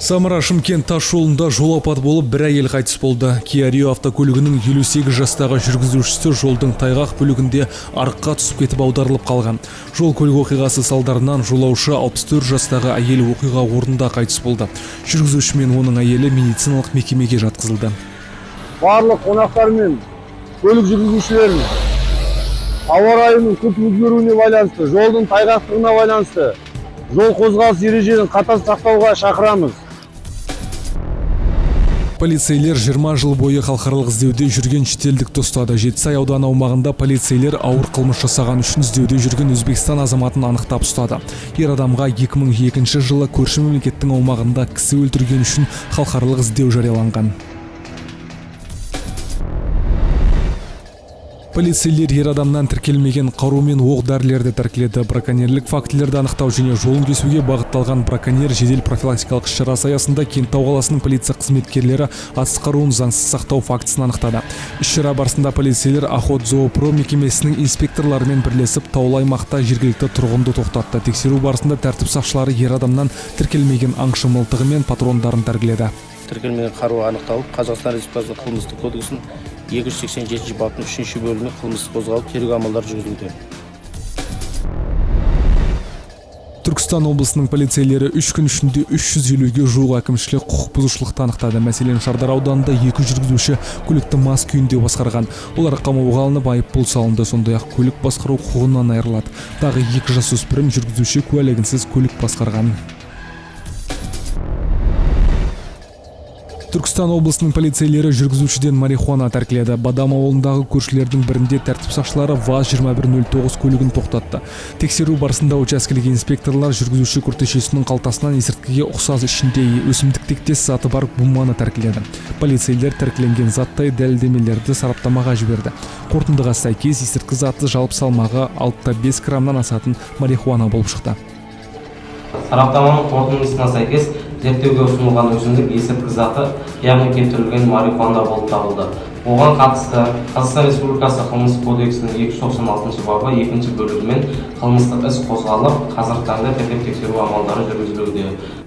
Самара Шымкент тас жолында жол апаты болып, бір әйел қайтыс болды. Kia Rio автокөлігінің 58 жастағы жүргізушісі жолдың тайғақ бөлігінде арыққа түсіп кетіп, аударылып қалған. Жол көлік оқиғасы салдарынан жолаушы, 64 жастағы әйел, оқиға орнында қайтыс болды. Жүргізуші мен оның әйелі медициналық мекемеге жатқызылды. Барлық қонақтар мен көлік жүргізушілерін ауа райының күрт өзгеруіне байланысты, жолдың тайғақтығына байланысты жол қозғалыс ережелерін қатаң сақтауға шақырамыз. Полицейлер 20 жыл бойы халықаралық іздеуде жүрген шетелдікті ұстады. Жетісай ауданы аумағында полицейлер ауыр қылмыс жасаған үшін іздеуде жүрген Өзбекстан азаматын анықтап ұстады. Ер адамға 2002 жылы көрші мемлекеттің аумағында кісі өлтірген үшін халықаралық іздеу жарияланған. Полицейлер ер адамнан тіркелмеген қару мен оқ дәрілерді тәркіледі. Браконьерлік фактілерді анықтау және жолын кесуге бағытталған браконьер жедел профилактикалық іс-шарасы аясында Кентау қаласының полиция қызметкерлері атыс қаруын заңсыз сақтау фактісін анықтады. Іс-шара барысында полицейлер Охотзоопром мекемесінің инспекторларымен бірлесіп, таулы аймақта жергілікті тұрғынды тоқтатты. Тексеру барысында тәртіп сақшылары ер адамнан тіркелмеген аңшы мылтығы мен патрондарын тәркіледі. Тіркелмеген қару анықталып, Қазақстан Республикасы Қылмыстық кодексінің 287 баптың үшінші бөлігіне қылмыс қозғалып, тергеу амалдары жүргізілуде. Түркістан облысының полицейлері 3 күн ішінде 350-ге жуық әкімшілік құқық бұзушылықты анықтады. Мәселен, Шардара ауданында екі жүргізуші көлікті мас күйінде басқарған. Олар қамауға алынып, айыппұл салынды. Сондай-ақ көлік басқару құқығынан айырылады. Тағы екі жасөспірім жүргізуші куәлігінсіз көлік басқарған. Түркістан облысының полицейлері жүргізушіден марихуана тәркіледі. Бадам ауылындағы көршілердің бірінде тәртіп сақшылары ВАЗ 2109 көлігін тоқтатты. Тексеру барысында учаскелік инспекторлар жүргізуші күртешесінің қалтасынан есірткіге ұқсас, ішінде өсімдік тектес заты бар буманы тәркіледі. Полицейлер тәркіленген заттай дәлелдемелерді сараптамаға жіберді. Қорытындыға сәйкес, есірткі заты жалпы салмағы 6,5 граммнан асатын марихуана болып шықты. Сараптаманың қорытындысына сәйкес, зерттеуге ұсынылған өсімдік есірткі заты, яғни кептірілген марихуана болып табылды. Оған қатысты Қазақстан Республикасы Қылмыстық кодексінің 296 бабы екінші бөлігімен қылмыстық іс қозғалып, қазіргі таңда тергеп тексеру амалдары жүргізілуде.